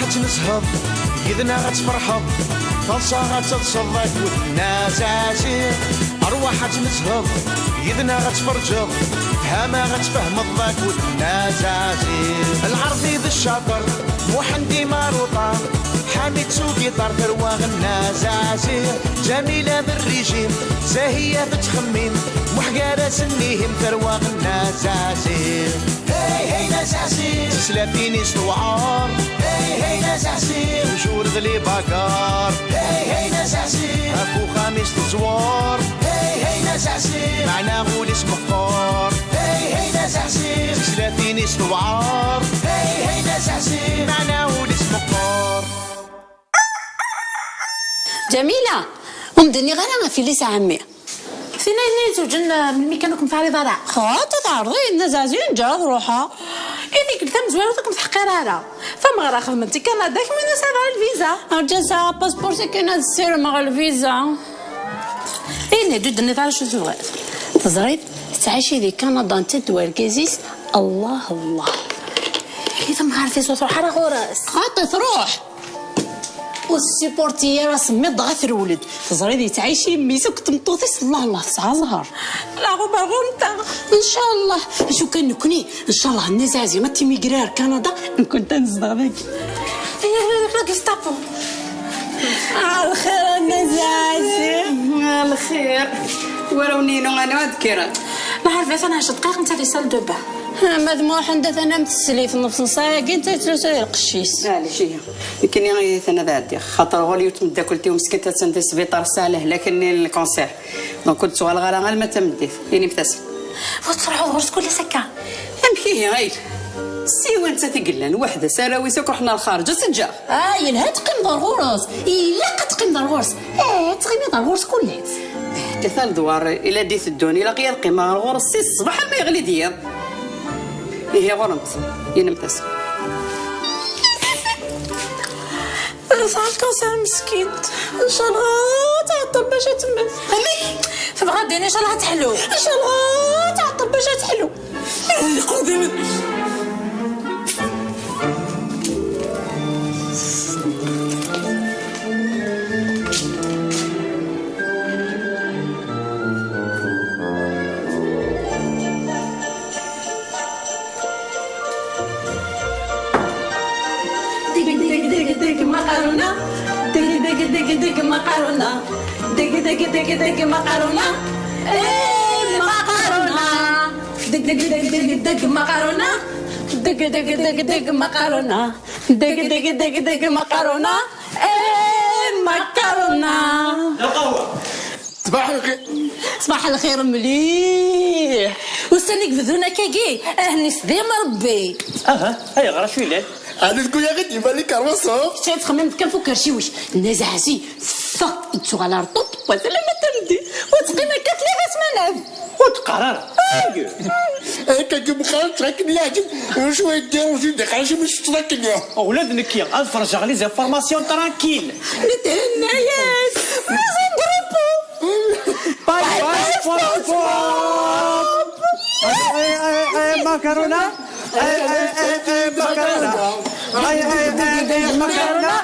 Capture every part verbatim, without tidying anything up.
Ad nezheḍ, yid-neɣ ad tferḥeḍ, taḍsa ad teḍseḍ akked Nna Zazi. Arwaḥ ad nezheḍ, yid-neɣ ad tferǧeḍ, fhama ad tfehmeḍ akked Nna Zazi. Lɛerbi d ccaṭer, Muḥend Imaruṭa, Ḥamid s ugiṭar, tarwa Nna Zazi. Ǧamila d rrijim, Zahiya tettxemmim, Muḥ gar-asen ihim, tarwa Nna Zazi. Hey, hey, Nna Zazi. Tislatin-is tewɛer. Hey, hey, Nna Zazi. Tjur d libagar. Hey, hey, Nna Zazi. Ɣef uxxam-is teẓwer. Hey, hey, Nna Zazi. Meɛna ul-is meqqer. Hey, hey, Nna Zazi. Tislatin-is tewɛer. Hey, hey, Nna Zazi. Meɛna ul-is meqqer. Ǧamila, ur m-d-nniɣ ara ɣef yelli-s a ɛemmi. Tin ayen i izewǧen, eh, melmi kan ur kem-teɛriḍ ara. Xaṭi, teɛreḍ-iyi Nna Zazi, neǧǧa ad ruḥeɣ. I tikkelt tamezwarut ur kem-teḥqir ara. Tameɣra xedmen-tt i Kanada, kemm i nesɛiḍ ara lviza. Rǧa sɛiɣ apaspuṛ sakin ad ssirmeɣ lviza. Ini-d, ur d-tenniḍ ara acu tebɣiḍ. Teẓriḍ, tettɛici di Kanada netta d wergaz-is. Allah, Allah. I temɣart-is ur truḥ ara ɣur-s. Xaṭi, truḥ. Ur tessipurti ara asemmiḍ dɣa trewled. Teẓriḍ yettɛici mmi-s akked tmeṭṭut-is, Allah, Allah, tesɛa ẓher. Laɣ ubaɣur-nteɣ. Ncallah. Acu kan nekni, ncallah, Nna Zazi ma timigrar ar Kanada, nekkni ad nezdeɣ dagi. Aya, aya, aya, la Gestapo. Ah, lxir a Nna Zazi. Ah, lxir. Waraw-nni inu, anu ad kkreɣ. Lɛerbiya, atan ɛecra dqayeq netta di salle de bain. Ah, ma d Muḥend atan am teslit, nefṣel ssaɛa-agi netta yettlusu di lqecc-is. Maɛlic, ihi. Nekkini ihi atan ad ɛeddiɣ. Xaṭer ɣur-i yiwet tmeddakelt-iw meskint attan di sbiṭar ssaɛa lehlak-nni n lkanser. Donc ur d-ttuɣaleɣ ara alma d tameddit. Inimt-as. Ur tettruḥuḍ ɣur-s kul ass akka? Amek ihi, ay? Siwa nettat i yellan weḥd-s, arraw-is akk ruḥen ar lxarǧ, ad tt-ǧǧeɣ. Ah, yelha ad teqqimeḍ ar ɣur-s. Ilaq ad teqqimeḍ ar ɣur-s. Eh, ad tettɣimiḍ ar ɣur-s kul ass. Eh, tlata ledwar i la d-iteddun, ilaq-iyi ad qqimeɣ ar ɣur-s si ṣṣbeḥ alma yeɣli-d yiḍ. Ihi ɣur-nemt, inimt-as. Tesɛa lkanser meskint. Ncallah ad tɛeṭṭel bac ad temmet. Amek? Tebɣa ad d-tini ncallah ad teḥlu. Ncallah ad tɛeṭṭel bac ad teḥlu. Lqudem. Deg, deg, deg, deg, maqaruna. Deg, deg, deg, deg, maqaruna. Deg, deg, deg, deg, maqaruna. Eh, maqaruna. Deg, deg, deg, deg, deg, maqaruna. Deg, deg, deg, deg, maqaruna. Deg, deg, deg, deg, maqaruna. Eh, maqaruna. Ṣbaḥ lxir. Ṣbaḥ lxir mliḥ. Ussan i ibedun akkagi, ahnis d imrebbi. Aha, ayɣer acu yellan? Ɛni tguya ɣid yemali karwaṣu? Kečč ad txemmimeḍ kan f ukerciwec. Nna Zazi, teffeɣ, tettuɣal ar ṭuṭ, wa tella ma tamdi, wa teqqim akka tlata smanat. Ur teqqar ara. Agi. Akka kem xarǧ akken yeɛǧeb, acu ay d-iruj d iqrac mi teččeḍ akken ya. Ula d nekki, ad ferjeɣ les informations tranquille. Nethenna-yas. Mazen grupu. Bye bye, SpongeBob. Ay, ay, ay, ay, makaruna. Ay, ay, ay, ay, makaruna. Ay, ay, ay, ay, makaruna.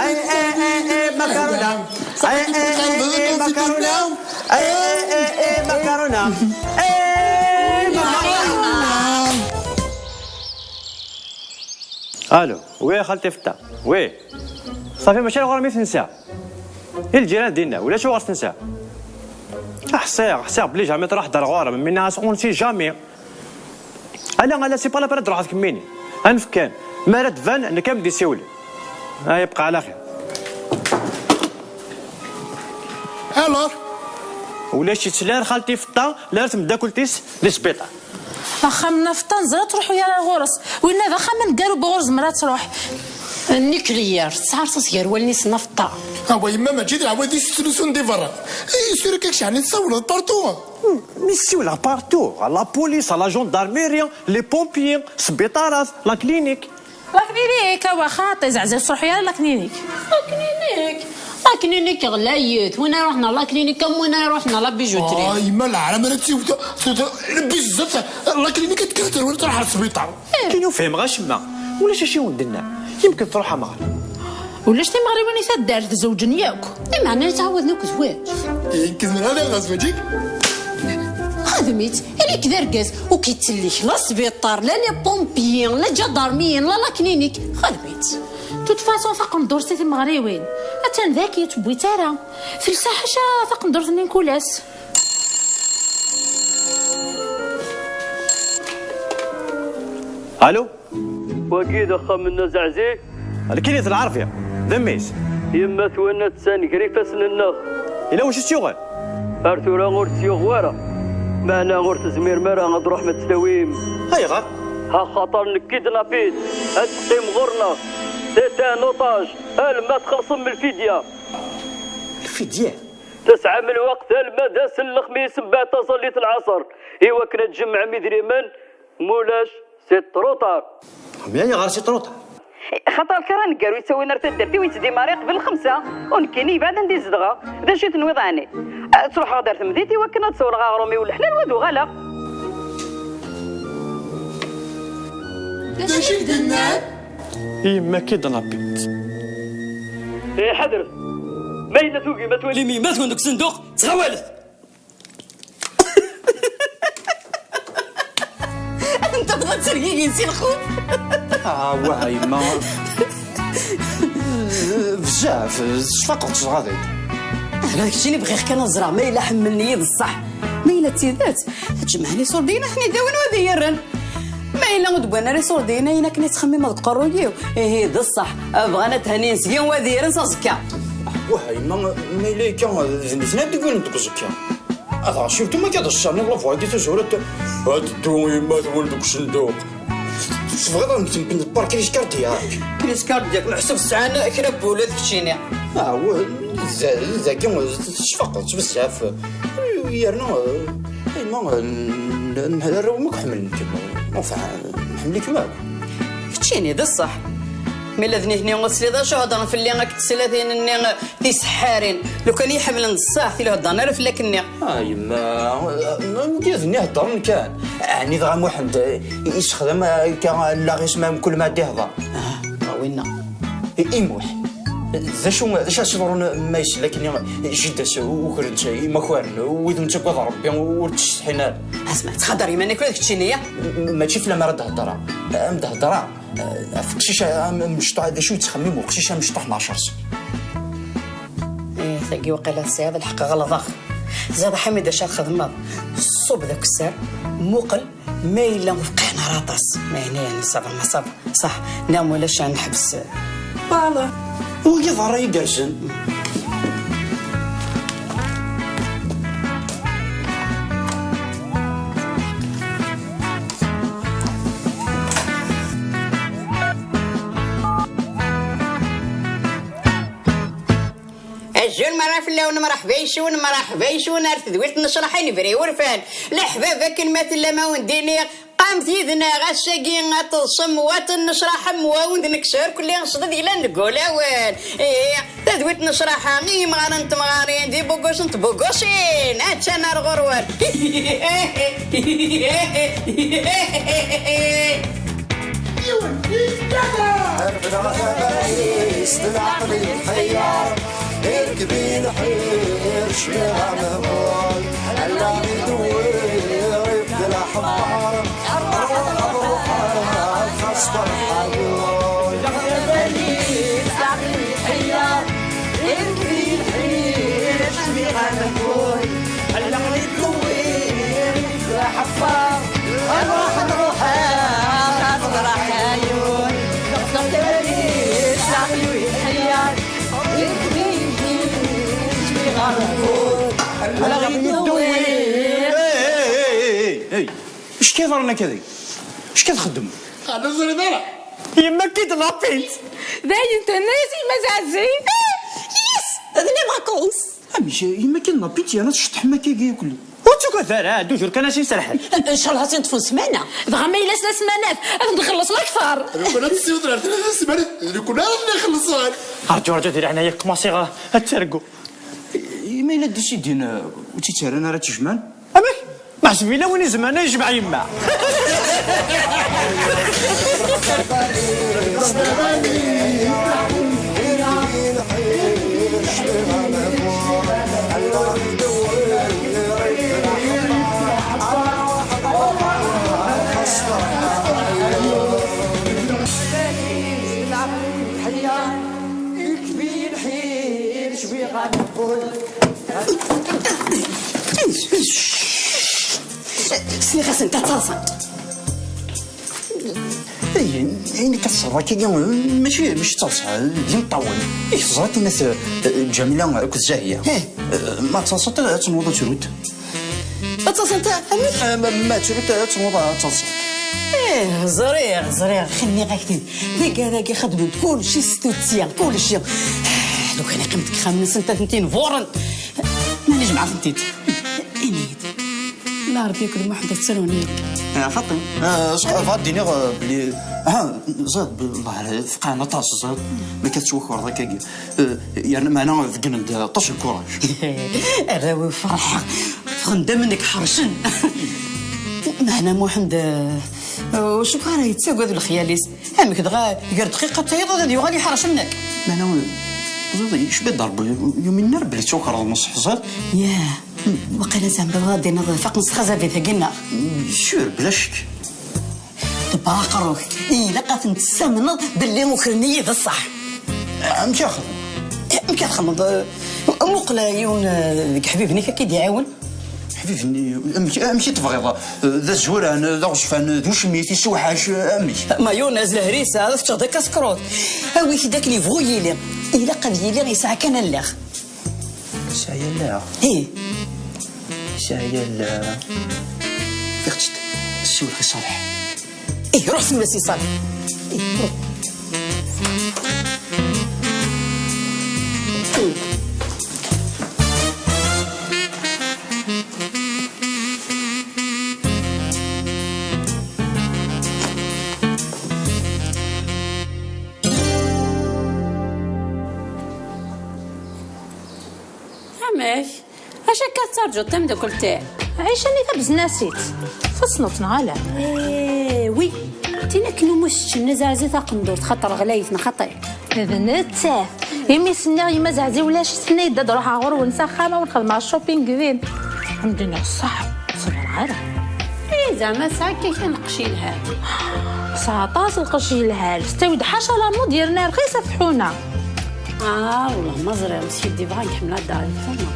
Ay, ay, ay, ay, makaruna. Ay, ay, ay, ay, makaruna. Ay, ay, ay, ay, makaruna. Ay, makaruna. Allô, oui, xalti Fetta. Oui. Safi, mačči ar ɣur-m i tensa. I lǧiran dinna, ulac uɣur tensa. Ah, ḥṣiɣ, ḥṣiɣ belli jamais truḥ-d ar ɣur-m, mais nniɣ-as on sait jamais. Ala, ala, c'est pas la peine ad truḥeḍ kemmini. Anef kan. Mi ara d-tban, nekk ad m-d-isiwel. Ah, yebqa ɛla xir. Alors? Ulac yettlar xalti Fetta, la tmeddakelt-is di sbiṭar. Axxam n Nafeṭṭa neẓra ur ttruḥu ara ɣur-s. Winna d axxam aneggaru, ur zemreɣ ad truḥ. Nucléaire, tesɛerṣeṣ gar wallen-is Nafeṭṭa. Awa yemma, mačči d lɛawad-is yettlusun di berra. Eh, sûr akka kecɛen i tsawleḍ partout. Hmm, mi ssiwleɣ partout, à la police, à la gendarmerie, les pompiers, sbiṭarat, la clinique. La clinique, awa xaṭi, zeɛzir ur ttruḥu ara la clinique. La clinique. La clinique ɣlayet. Win ara iruḥen ɣer la clinique am win ara iruḥen ɣer la bijouterie. Ay, ma leɛra ara tsiwt, tsiwt, bezzaf, la clinique ad tekker terwel truḥ ɣer sbiṭar. Akken ur fhimeɣ acemma. Ulac acu i wen-d-nna. Yemken truḥ ameɣra. Ulac timeɣriwin i taddart, zewǧen yakk. Imeɛna ttɛawaden akk zwaǧ. Yemken tura ad ɣer zwaǧ-ik. Xdem-itt, ili-k d argaz, ur k-yettellek la sbiṭar, la les pompiers, la ǧadarmiyin, la la clinique. Xdem-itt. De toute façon, taqendurt i timeɣriwin. Attan daki, ur tewwi-tt ara. Telsa ḥaca taqendurt-nni n kul ass. Allô? Wagi d axxam n Azeɛzi? Nekkini d Lɛerbi, d mmi-s. Yemma-twen attan gar ifassen-nneɣ. Yella wacu i tt-yuɣen? Ar tura ur tt-yuɣ wara. Meɛna ur tezmirem ara ad d-truḥem ad tt-tawim. Ayɣer? Axaṭer nekk kidnapit, ad teqqim ɣur-neɣ. C'est un otage, alma txellṣem lfidya. Lfidya? Tesɛam lweqt alma d ass n lexmis mbeɛd taẓallit n lɛaṣer i wakken ad tjemɛem idrimen, mulac, c'est trop tard. Mais ayɣer c'est trop tard? Xaṭer lkar aneggaru yettawin ar taddart-iw yettdimari qbel lxemsa, u nekkini yebɛed anda i zedɣeɣ. D acu i tenwiḍ ɛni? Ad truḥeɣ-d ar temdint i wakken ad sawleɣ aɣrum-iw leḥlal u ad uɣaleɣ. D acu i k-d-nnan? Yemma kidnapit. Iḥadret! Ma yella tugim ad twalim yemma-twen deg usenduq, ttɣawalet! Anta tebɣa ttergigin si lxuf? Ah, wah, a yemma. Bezzaf, tecfaqeḍ ccɣel-agi. Ala d keččini bɣiɣ kan ad ẓreɣ ma yella ḥemmlen-iyi d ṣṣeḥ. Ma yella d tidet, ad jemɛen iṣurdiyen ad ten-id-awin u ad iyi-rren. Ma yella ur d-wwan ara iṣurdiyen ayen akken i ttxemmimeɣ deg uqerruy-iw, ihi d ṣṣeḥ, bɣan ad thennin seg-i u ad iyi-rren s aẓekka. Wah, a yemma, ma yella akka, d nitni ad d-ggunin deg uẓekka. Dɣa surtout ma akka d ccerniḍ la voix-agi tazurant, ad teddu yemma-twen deg usenduq. Tebɣiḍ ad ntempen par crise cardiaque? Crise cardiaque, meḥsub sɛan kra n wul d keččini. Ah, w-, d-, dagi tecfaqeḍ bezzaf. Yerna, eh, a yemma, eh, n-, n-, arraw-im akk ḥemmlen-kem. Enfin, ḥemmlen-kem akk. Keččini, d ṣṣeḥ. Mi la d nitni ur tesliḍ acu heddren fell-i akked teslatin-nni tiseḥḥarin. Lukan i yi-ḥemmlen d ṣṣeḥ, tili heddren ara fell-ak-nni. Ah, yemma, eh, wigi d nni heddren kan. Ɛni dɣa Muḥend, eh, yessexdam akka allaɣ-is ma mkul ma ad d-ihder? Ah, a winna. I, i Muḥ, d acu, d acu ad s-yeḍrun ma yesla akkenni jida-s ukren-tt imakaren, wid ur nettagad Rebbi ur ttsetḥin ara? Asma, ttxadar iman-ik ula d keččini, ya? M-, mačči fell-am ara d-heddreɣ. Am d-heddreɣ, eh, ɣef uqcic am-, amecṭuḥ, d acu yettxemmim uqcic amecṭuḥ n ɛecṛ snin? Eh, tagi waqila tesɛiḍ lḥeqq, ɣelḍeɣ. Ziḍ a Ḥamid, acu ara txedmeḍ? Ṣṣub d akessar, muqel, ma yella ur fqiɛen ara aṭas. Ma yeɛni, yeɛni, ça va, ma ça va. Ṣaḥ, neɣ ma ulac ad neḥbes. Voilà. Wigi d ṛṛay igerrzen. Azul, merra fell-awen, mreḥba yes-wen, mreḥba yes-wen ar tedwilt n ccraḥ i lebra iwurfan. Leḥbab, akken ma tellam a wen-d-iniɣ, qamet yid-neɣ ass-agi ad teḍsem wat n nnecraḥ am wa wen-d-nekkes irkelli s ccḍeḍ yellan deg wulawen. Ih, tadwilt n nnecraḥa i yimɣaren n temɣarin d ibugucen n tbugucin, attan ar ɣur-wen. Yiwen, yekka-d! Refdeɣ tabalizt, leɛqel yetḥeyyeṛ, irkeb i lḥir, cbiɣ amehbul, allaɣ idewwir, ifdel aḥebber, ruḥ, ruḥ, xas ferḥeḍ. Refdeɣ tabalizt, leɛqel yetḥeyyeṛ, irkeb i lḥir, cbiɣ amehbul, allaɣ idewwir, ifdel aḥebber. Nruḥ, nruḥ, ad nruḥ, ayun. Neɣ taqbaylit, aqyun yetḥeyyeṛ. Icki ḍerren akka deg? Icki txeddem? Ur teẓriḍ ara? Yemma kidnapint. Dayen tenna-yas yemma Zaɛzi. Yes, d les vacances. Amek, yemma kidnapint yerna tceṭṭḥem akka yakk? Ur ttugad ara, d ujur kan ad s-inserḥen. Ncallah ad tt-in-ṭṭfen ssmana. Dɣa ma yella s la smanat, ad nxelleṣ akteṛ. Lukan ad tessiweḍ ar tlata smanat, d nekkni ara ten-ixellṣen. Rǧu, rǧu, di leɛnaya-k, kmaṣiɣ ad targu. I ma yella d-isidin, ur tt-ittarran ara ttejman? Amek? Meḥsub yella win izemren ad yejmeɛ yemma. Sliɣ-asent ad ttaḍsant. Ay, ayen akka teṣṣreḍ akkagi, mačči, mačči d taḍsa, d imeṭṭawen. I teẓriḍ inna-t, eh, Ǧamila akked Zahiya? Eh. Eh, ma ttaḍsant ad tenwuḍ ad trut. Ad ttaḍsant amek? Eh, ma, ma trut ad tenwuḍ ad taḍsant. Eh, ẓriɣ, ẓriɣ, xinniɣ-ak-t-id. Deg ara ixeddmen kullec s tuttya, kullec. Lukan qqimen deg uxxam-nsent ad tent-inburen. Mani jemɛeɣ-tent-id. Ini-yi-d. La Rebbi akked Muḥend ad ttarun. Ah, Faṭi. Ah, s-, bɣiɣ ad d-iniɣ, ah, belli, ah, ẓad, bellah, tfeqɛen aṭas, ẓad. Ma akka tettwakreḍ akkagi. Ah, yerna meɛna beggnen-d aṭas n kuraj. Arraw-iw ferḥeɣ. Ffɣen-d am nekk ḥercen. Meɛna Muḥend, ah, ur cukkeɣ ara yettagad lexyal-is. Amek dɣa, gar dqiqa d tayeḍ ad yuɣal yeḥrec am nekk? Meɛna, teẓriḍ, yecba-d Rebbi, yumin ara belli ttwakreḍ ma ṣṣeḥ, ẓad. Yah. Waqila zeɛma tebɣiḍ ad d-tiniḍ faqen s txazabit-agi, neɣ? Sûr, bla ccek. Ḍebber aqerru-k. Ilaq ad ten-tessamneḍ belli ukren-iyi d ṣṣeḥ. Amek axedmeḍ? Amek ad txedmeḍ? Muqel a yiwen, eh, deg ḥbib-nnek ad k-id-iɛiwen. Ḥbib-nni, amek, amek i tebɣiḍ? D azuran, d aɣezfan, d ucmit, isewḥac, amek? Mayonnaise, lehris, ad teččeḍ d akaskrut. Awi-t-id akken yebɣu yili. Ilaq ad yili yesɛa kan allaɣ. Yesɛa allaɣ? Ih. Yesɛa allaɣ. Fiɣ-tt-id. Ssiwel i Ṣaleḥ. Ih, ruḥ ssiwel-as i Ṣaleḥ. Ih, ruḥ. Amek? Acu akka tettarǧuḍ tamdakelt-im? Ɛica-nni tabeznasit. Tessneḍ-tt neɣ ala? Eh, oui. Tin akken umi s-teččen azeɛzi taqendurt, xaṭer ɣlayet neɣ xaṭi? D nettat. Imi s-nniɣ yemma zeɛzi ulac, tenna-yi-d ad ruḥeɣ ɣur-wen s axxam, ad wen-xedmeɣ shopping din. Am d-iniɣ ṣṣeḥ, ur ṣebreɣ ara. Eh, zeɛma tesɛa akka kra n lqecc yelhan? Tesɛa aṭas lqecc yelhan. Tettawi-d ḥaca la mode yerna rxis ɣef tḥuna. Ah, wellah ma ẓriɣ, Mesye Dibra yḥemmel ad d-aɣ tḥuna.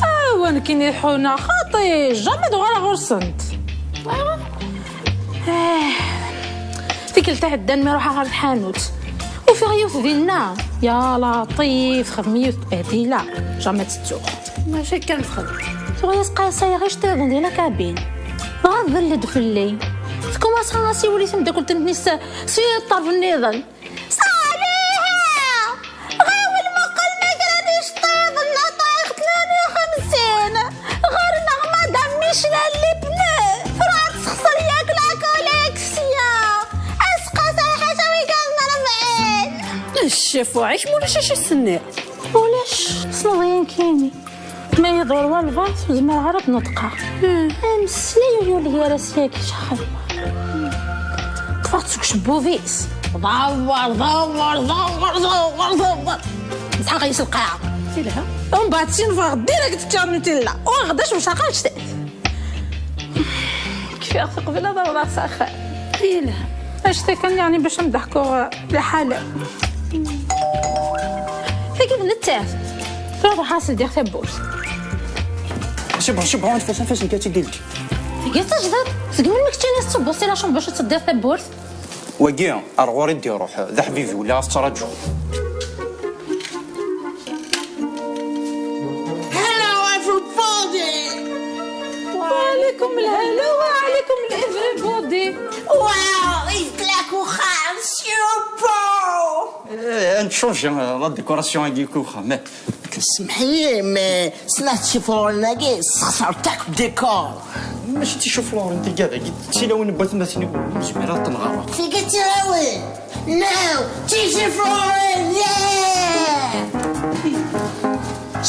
Ah, wa nekkini tḥuna, xaṭi, jamais d-uɣaleɣ ɣur-sent. Ah. Eh. Tikkelt iɛeddan mi ruḥeɣ ɣer tḥanut, ufiɣ yiwet dinna. Ya Laṭif, xdem yiwet tbehdila, jamais tettuɣ. Maca kan txedem. Tuɣ-as qasayeɣ iceṭṭiḍen di la cabine. Dɣa tbelled fell-i. Tkumaṣa asiwel i temdakelt-nni s, s ṭṭerf nniḍen. Ṣaliḥa! Ɣiwel muqel ma kra n iceṭṭiḍen, a ṭayex tnin u xemsin. Ɣur-neɣ madam Michelin les pneus. Tṛuḥ ad texṣer yak la collection. Asqas ay ḥaca wigaẓen rebɛin. Ccef uɛik, ma ulac acu s-tenniḍ? Ulac, tessneḍ-iyi nekkini. Ma iḍur walbeɛḍ, ur zmireɣ ara ad neṭqeɣ. Hmm. Ameslay ur yuli ara syagi, ccexxan. Ṭṭfeɣ-tt seg ucebbub-is. Ḍawwer, ḍawwer, ḍawwer, ḍawwer, ḍawwer. Nesɛa ɣer-is lqaɛa. Tilha. Umbeɛd sinfeɣ direct ččar Nutella. Uɣeɣ-d acemcax anect-a. Kfiɣ-t qbel ad awḍeɣ s axxam. Yelha. Acta kan, yeɛni, bac am-d-ḥkuɣ, eh, lḥala. Tagi d nettat. Tura ruḥeɣ as-ldiɣ tawwurt. C'est bon, c'est bon, anef-as, anef-as, nekk ad tt-id-ildi. Tagi d tajdiṭ? Seg melmi keččini tettebbuḍ si la chambre bac ad teldiḍ tawwurt? Wagi, ar ɣur-i d-iruḥ, d aḥbib-iw, lliɣ ad t-ttṛaǧuɣ. Hello, everybody! وعليكم الهلا وعليكم everybody. Wow, it's like a house, super! Eh, ad nchonji la décoration-agi n uxxam. Semḥ-iyi, mais snat tifrurin-agi sexṣarent akk décor. Mačči d ticifrurin tigad-agi, d tilawin n watmaten-iw, ur nezmir ad ten-nɣer. Tigi d tilawin! No! Ticifrurin! Yeah!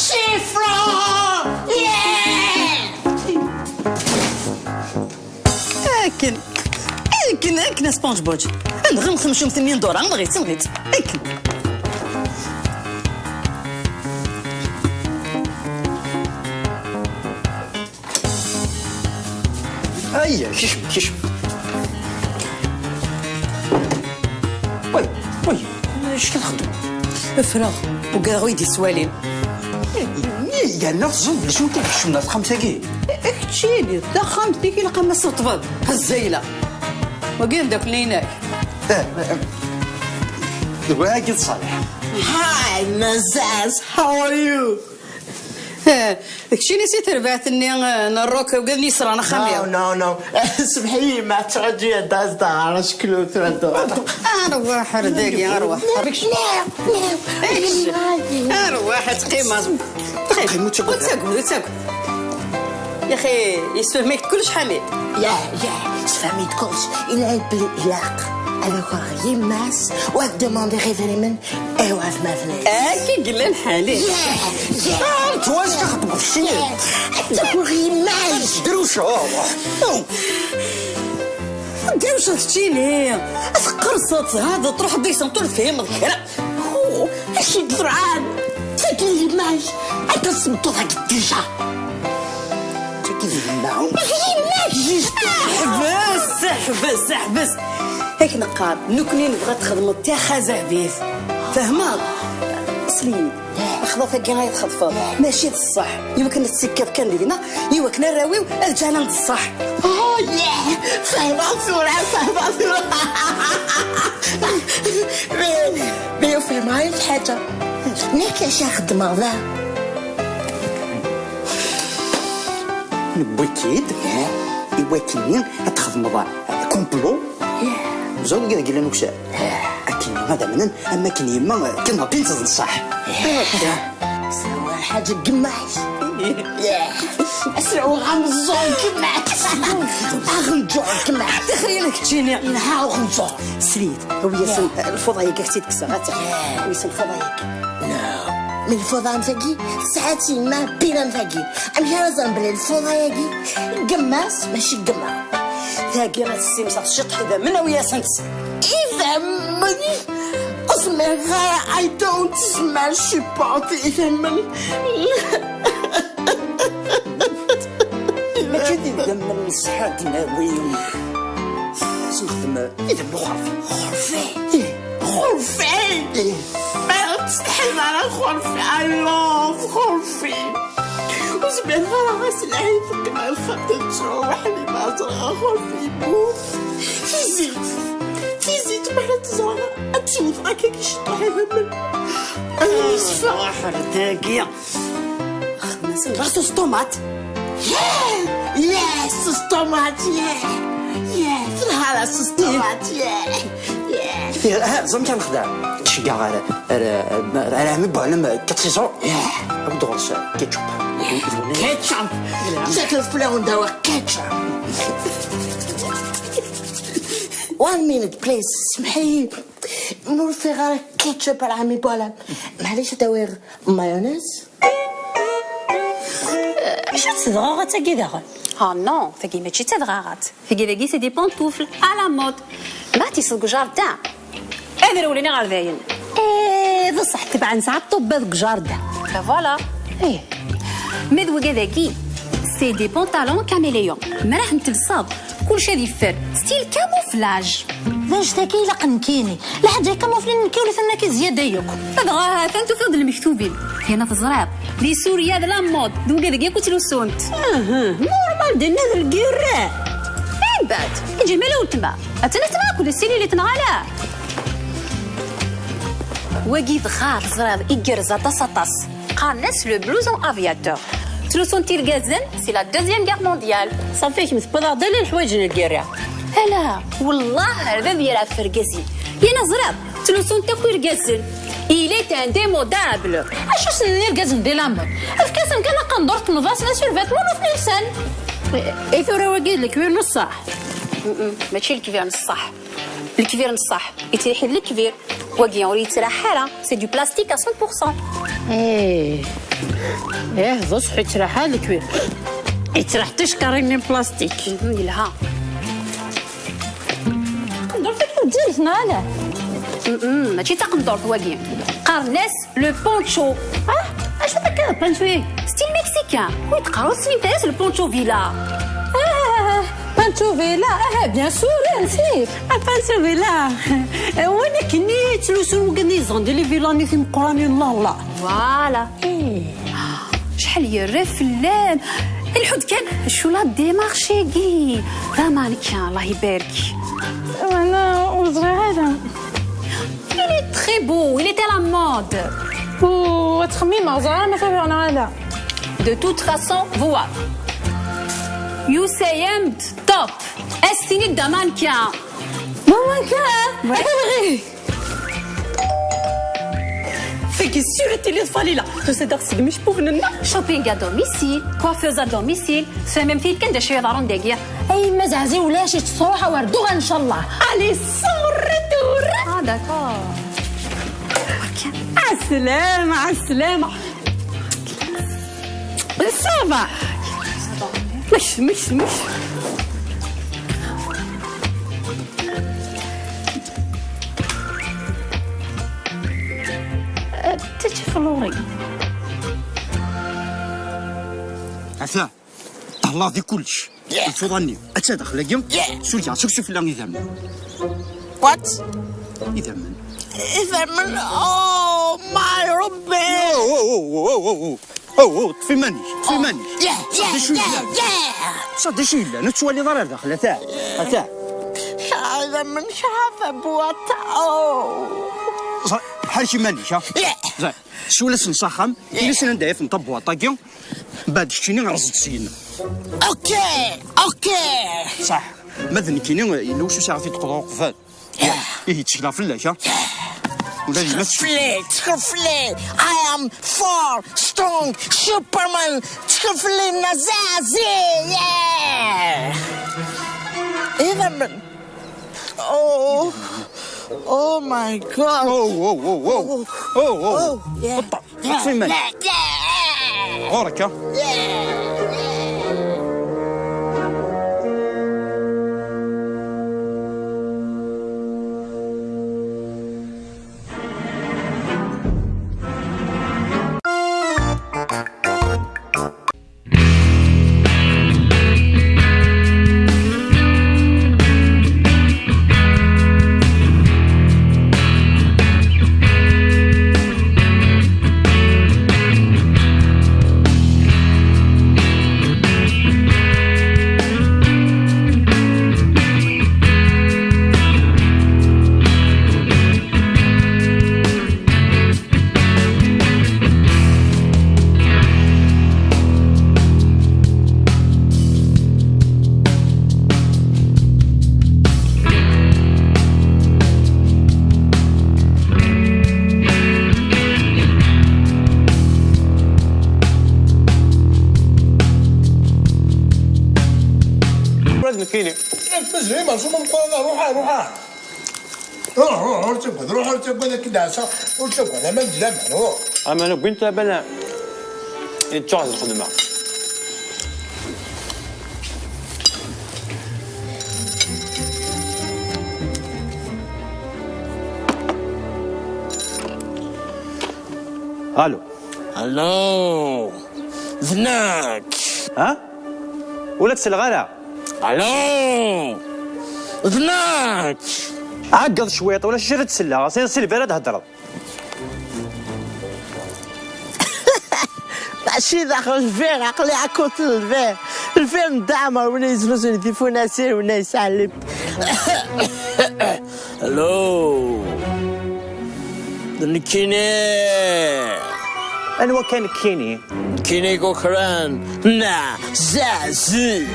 Cifrun! Yeah! Akken, akken Akken a SpongeBob. Nɣem xemcum tmindura, nɣit, nɣit. Akken. Ay, kecm, kecm. Way, way, acu txeddmeḍ? Ffreɣ, ugadeɣ ur yi-d-yettwalin. Yerna teẓẓuḍ d acu i kecmen ɣer texxamt-agi? Keččini, taxxamt-ik ilaq a Mass Ṭṭbab. Zzayla. Wagi d ameddakel-inek. Eh, eh, eh. Wagi d Ṣaleḥ. Hi, Mazaz, how are you? Eh, d keččini si terbaɛt-nni, eh, n rock, ugaden yesran axxam-iw. No, no, no. Semḥ-iyi, ma ttɛuddu ad as-d-ɣer aceklu tura. Arwaḥ ar dagi, arwaḥ. No, no, no. Arwaḥ ad teqqimeḍ. Qqim, ur ttagad. Ur ttagad, ur ttagad. Yaxi, yessefhem-ik-d kullec Ḥamid? Yah, yah, yessefhem-iyi-d kullec. Yenna-yi-d belli ilaq ad akeɣ yemma-s u ad demander idrimen i wad ma bnay. Akka i yella lḥal-ik. Yah, yah. Ah, ntwa acu txeddmeḍ keččini? Ad takeɣ yemma-s. Drewceḍ. Drewceḍ keččini. Teqqerṣeḍ, ha, ad truḥeḍ deg-sent ur tefhimeḍ kra. Oh, acu i d-yeḍran? Tagi d yemma-k. Anta tmeṭṭut-agi déjà? Tagi d yemma. Yemma-k! Ḥbes, ḥbes, ḥbes! Ad k-neqqar, nekkni nebɣa ad txedmeḍ tixazabit. Fehmeḍ? Sel-iyi-d, lexlaṭ-agi ay txeḍfeḍ, mačči d ṣṣeḥ. Iwakken ad tettekkiḍ kan deg-neɣ, iwakken arraw-iw ad ǧǧalen d ṣṣeḥ. Oh, yeah! Fehmeɣ tura, fehmeɣ tura. Mais, mais ur fehmeɣ ara lḥaǧa. Nekk acu xeddmeɣ da? Newwi-k-id i wakken ad txedmeḍ complot. Ẓer deg yella nuksan. Akken ad amnen, am akken yemma kan Rabbin teẓnṣaḥ. Sɛu lḥaǧa n gma-k. Sɛu ameẓẓuɣ n gma-k. Aɣenǧuṛ n gma-k. Tixyal keččini. Yelha uɣenǧuṛ. Srid, awi-yasen lfuḍa-agi, ad tt-id-kkseɣ, ad tt-, awi-yasen lfuḍa-agi. No. Mi lfuḍa am tagi, tesɛa-tt yemma pil am tagi. Amek ara ẓren belli lfuḍa-agi n gma-s, mačči n gma? Tagi ad tessimseɣ ciṭ idammen, awi-yasen-tt. Idammen? Ur zmireɣ ara, I don't zmireɣ supporter idammen. Mačči d idammen n ṣṣeḥḥa d nawi. Sexdem idammen uxerfi. Xerfi? Ih. Xerfi? Ih. Ma ur tsetḥiḍ ara xerfi. I love xerfi. Ur zmireɣ ara ɣas lɛid qqim ar lxaṭer ttruɣ weḥd-i ma ẓriɣ axerfi yemmut. Tizit. Tizit mi ara tt-ẓreɣ ad tewteɣ akka ciṭuḥ idammen. Ad iyi-yesfeɣ. Aḥer dagi. Xedmen-asen la sauce tomate. Yeah! Yeah, sauce tomate, yeah! Yeah, telha la sauce tomate, yeah! Yeah! Ih, ah, ẓer kan xedɛeɣ. Tceggeɛ ar, ar, ar, ar ɛemmi Buɛlam, quatre saisons. Yeah! Awi-d ɣur-s ketchup. Ketchup! Ttakaɣ fell-awen dawa ketchup! One minute, please, semḥ-iyi. Ma ur ffiɣ ara ketchup ar ɛemmi Buɛlam. Maɛlic ad awiɣ mayonnaise? Acu d tedɣaɣat-agi daɣen? Ah non, tagi mačči d tadɣaɣat. Tagi dagi c'est des pantoufles à la mode. Ma tisseḍ deg jardin. Ad rewlen iɣerdayen. Eh, d ṣṣeḥ tebɛen sɛa ṭṭubba deg jardin. Ben voilà. Eh. Ma d wigad-agi, c'est des pantalons caméléons. Mi ara ten-telseḍ, kullec ad yeffer. Style camouflage. D anect-agi ilaq nekkini. Lḥaǧa ikamuflin nekki ur tenna ki zzyada yakk. Dɣa ha-t-an tufiḍ-d lmektub-im. Yerna teẓriḍ, di Surya d la mode, d wigad-agi akk ttlusun-t. Aha, normal, dinna d lgirra. Mbeɛd, iǧi mala weltma. Attan atma akked ssililit neɣ ala? Wagi dɣa teẓriḍ igerrez aṭas aṭas. Qqaren-as le blouson aviateur. Ttlusun-t irgazen, c'est la deuxième guerre mondiale. Ṣafi, kemm tewwiḍ-aɣ-d ala leḥwayeǧ n lgirra. Ala, wellah ar bab yerɛef argaz-im. Yerna ẓriɣ, ttlusun-t akk irgazen. Il est indémodable. Acu ssnen irgazen di la mode? Efk-asen kan aqendur, tennḍ-asen asurbatman ur ten-ilsan. I tura wagi d lekbir n ṣṣeḥ? Mm-mm, mačči lekbir n ṣṣeḥ. Lekbir n ṣṣeḥ, yettriḥi d lekbir. Wagi ur yettraḥ ara, c'est du plastique à cent pour cent. Eh, eh, d ṣṣeḥ yettraḥ lekbir. Yettraḥ ticekkarin n plastik. Mhm, yelha. Ur tfakkeḍ Lezzayer neɣ ala? Mm, mačči d taqendurt wagi. Qqaren-as le poncho. Ah, acu akka poncho-agi? Style mexicain. Wi teqqar ur teslimt ara le poncho villa? Ah, poncho villa, ah, bien sûr, eh, nesli. Ah, poncho villa. Eh, win akken i ttlusun wigad-nni yeẓẓan di les villas-nni timeqqranin, la, la. Voilà. Eh. Acḥal yerra fell-am. Lḥut kan, acu la démarche-agi? D amannequin, Allah ibarek. Ana ur ẓriɣ ara. Il est très beau, il est à la mode. Ur ttxemmimeɣ, ẓriɣ ma tawiɣ neɣ ala. De toute façon, voir. Yusa-yam-d top. As-tini d amannequin. D amannequin? Ouais. Tagi sûr i tiliḍ Falila. Tusa-d-aɣ seg imicebbubnen-nneɣ. Shopping à domicile, coiffeuse à domicile. Tfehmemt-iyi-d kan d acu yeḍran dagi. Ay, ma zeɛzi ulac, ittṣuḥ a wer d-uɣal, ncallah. Allez, sors, retour. Ah, d'accord. Ok. Aslam, aslam. Ça va. Mec, mec, mec. Ata, ṭṭehleɣ di kullec. Yeah. Lfuḍa-nni, atta daxel-agi. Yeah. Surya, seg sufella idammen. What? Idammen. Idammen? Oh, my Rebbi! Oh, oh, oh, oh, oh, oh. Oh, oh, ṭṭef iman-ik, ṭṭef iman-ik. Yeah, yeah, yeah, yeah. D acu yellan? Sa d acu yellan? Ur tettwaliḍ ara ar daxel, ata, ata. Kerheɣ idammen, kerheɣ tabewwaṭ. Oh. Ẓer, ḥerrek iman-ik, ha? Yeah. Ẓer, siwel-asen s axxam, yeah, ini-asen anda ay tent tabewwaṭ-agi, mbeɛd keččini rẓ-d syin. Ok, ok. Ṣaḥ, ma d nekkini, yella wacu sɛiɣ-t-id qeḍɛeɣ uqbel. Ihi, ttekleɣ fell-ak, ha? Ula d yemma tettkel fell-i, tettkel fell-i. I am for strong Superman. Tettkel fell-i Nna Zazi. Yeah. Idammen. Oh. Oh my God. Oh, oh, oh, oh. Oh, oh. Oh, yeah. Ṭṭef iman-ik. Ɣur-k, ha? Ula d nekkini. Mazal imeṛẓu ma meqqar, ruḥ, ruḥ. Ruḥ, ruḥ, ur ttagad, ruḥ, ur ttagad, akken d-ɛassa, ur ttagad, aman d laman, ruḥ. Aman wwin-t, aman yettuɣ lxedma. Allô. Allô. D nekk. Ha? Ur la ttselleɣ ara. Allô. D nekk. Ɛeggeḍ cwiṭ, ulac acu ara d-selleɣ, si, si lbir ad d-heddreḍ. Mačči daxel lbir, aql-i à côté lbir. Lbir n Dda Ɛmer, win yeznuzen tifunasin, win yesɛan lib. Hello. D nekkini. Anwa kan nekkini? Nekkini i yukren Nna Zazi.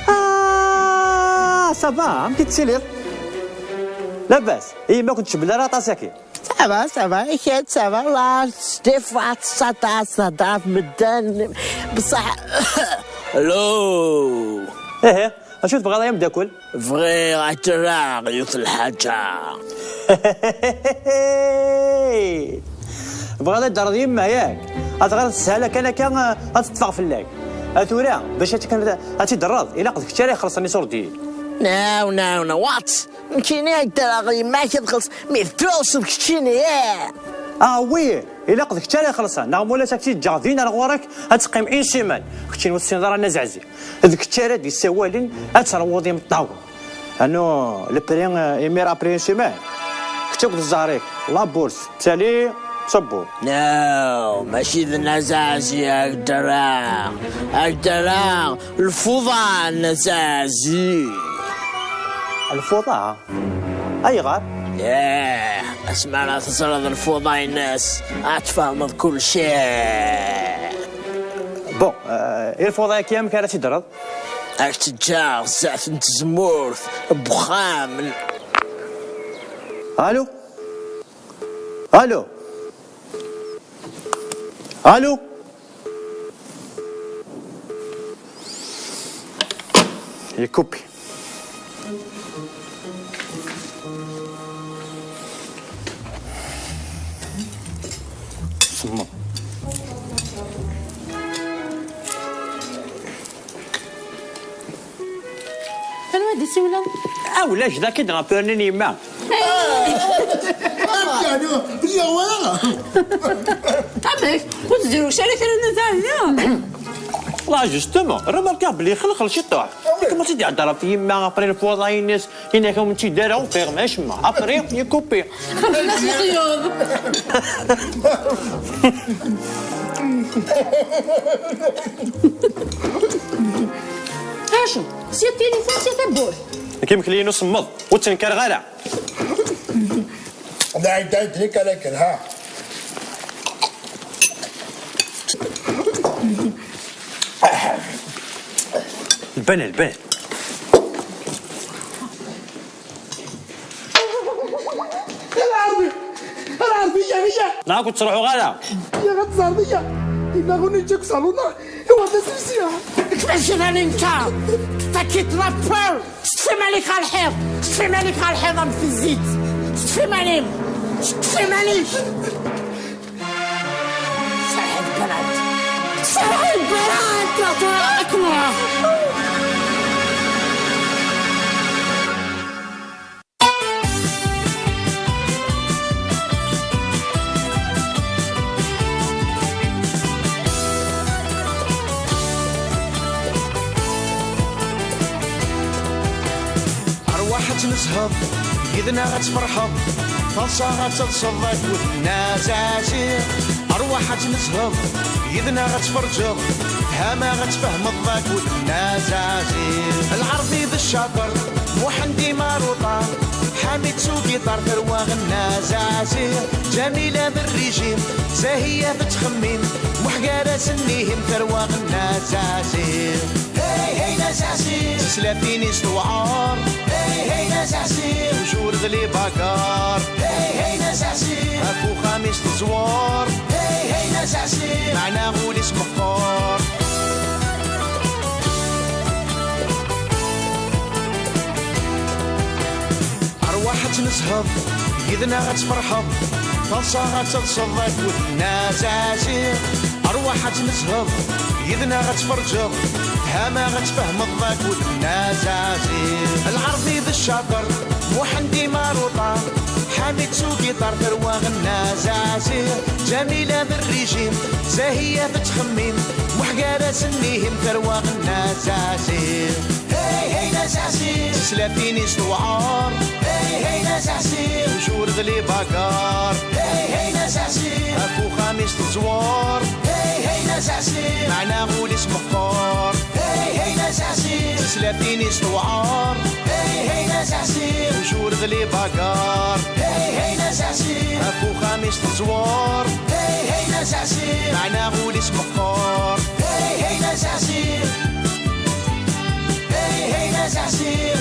Ah, ça va, amek i tettiliḍ? Labas, i yemma-k ur tcebbel ara aṭas akka? Ça va, ça va, i kečč, ça va, la, des fois, ça tasse, ça tasse, medden, bṣaḥ. Hello. Ihi, acu tebɣiḍ ay ameddakel? Bɣiɣ ad k-rreɣ yiwet lḥaǧa. Tebɣiḍ ad d-terreḍ yemma, yak? Ad tɣileḍ teshel kan akka, ad teṭṭfeɣ fell-ak. A tura, bac ad tt-, ad tt-id-terreḍ, ilaq d kečč ara ixellṣen iṣurdiyen. No, no, no, what? Nekkini ad ddreɣ yemma-k ad xelṣ mi d-truseḍ keččini, eh! Ah, oui! Ilaq d kečč ara ixelṣen, neɣ ma ulac ad k-tt-id-ǧǧeɣ din ar ɣur-k, ad teqqim une semaine. Keččini ur tessineḍ ara Nna Zaɛzi. D kečč ara d-yessawalen ad terwuḍ imeṭṭawen. Anu, le prix, euh, imir après une semaine. Kečč akked zzher-ik, la bourse, ttali, ttebbu. No, mačči d Nna Zaɛzi, a ddreɣ. A ddreɣ, lfuḍa n Nna Zaɛzi. Lfuḍa? Ayɣer? Ih, asmi ara teẓreḍ lfuḍa-ines, ad tfehmeḍ kulci. Bon, euh, i lfuḍa-agi amek ara tt-id-terreḍ? Ad k-tt-ǧǧeɣ zdat n tzemmurt n wexxam. Allô? Allô? Allô? Yekkupi. Semmeḍ. Anwa i d-isiwlen? Ah, ulac, d akken d-rappelnin yemma. Amek yeɛni? Lliɣ walaɣ. Amek? Ur tezrewc ara kra n da? Là, justement, remarqueɣ belli ixelxel ciṭuḥ. Amek ma tt-id-ihedder ɣef yemma, après lfuḍa-ines, yenna-k ur tt-id ara, ur fhimeɣ acemma. Après, yekkupi. Xemsen-as leqyud. Acu? Sya tilifun, sya tawwurt. Nekk imekli-inu semmeḍ, ur ttenkareɣ ara. Da, da, da, da, da, ha. Lbana, lbana. العربي، العربية هي. Neɣ ur ttruḥuɣ ara. يا غتزهر بيا. إلا غني جاك صالونا. إوا بس نسيها. كيفاش أنا أنت؟ تاكيت لابور. Teṭṭfem-aɣ ɣer lḥiḍ! Teṭṭfem-aɣ ɣer lḥiḍ am tizit! Teṭṭfem-aɣ! Teṭṭfem-aɣ! Serḥet Berat! Serḥet Berat! La tura akma! Arwaḥ ad tnezheḍ, yid-neɣ ad tferḥeḍ, taḍsa ad telseḍ akked Nna Zaɛziɛ. Arwaḥ ad tnezheḍ, yid-neɣ ad tferǧeḍ, tama ad tfehmeḍ akked Nna Zaɛziɛ. Lɛerbi d ccaṭer, Muḥend imaruṭa, Ḥamid s ugiṭar, tarwa Nna Zaɛziɛ. Ǧamila d rrijim, Zahiya tettxemmim, Muḥ gar-asen ihim, tarwa Nna Zaɛziɛ. Hey, hey, Nna Zaɛziɛ. Tislatin-is tewɛer. Hey, hey, Nna Zaɛziɛ. Ujur d libagar. Hey, hey, Nna Zaɛziɛ. Ɣef uxxam-is teẓwer. Hey, hey, Nna Zaɛziɛ. Meɛna ul-is meqqer. Arwaḥ ad tnezheḍ, yid-neɣ ad tferḥeḍ, taḍsa ad telseḍ akked Nna Zaɛziɛ. Arwaḥ ad tnezheḍ, yid-neɣ ad tferǧeḍ, tama ad tfehmeḍ akked Nna Zaɛziɛ. Lɛerbi d ccaṭer, Muḥend imaruṭa, Ḥamid s ugiṭar, tarwa Nna Zaɛziɛ. Ǧamila d rrijim, Zahiya tettxemmim, Muḥ gar-asen ihim, tarwa Nna Zaɛziɛ. Hey, hey, Nna Zaɛziɛ. Tislatin-is tewɛer. Hey, hey, Nna Zaɛziɛ. Ujur d libagar. Hey, hey, Nna Zaɛziɛ. Ɣef uxxam-is teẓwer. Hey, hey, Nna Zaɛziɛ. Meɛna ul-is meqqer. Hey, hey, Nna Zaɛziɛ. Tislatin-is tewɛer. Hey, hey, Nna Zaɛziɛ. Ujur d libagar. Hey, hey, Nna Zaɛziɛ. Ɣef uxxam-is teẓwer. Hey, hey, Nna Zaɛziɛ. Meɛna ul-is meqqer. Hey, hey, Nna Zaɛziɛ. Hey, hey, Nna Zaɛziɛ.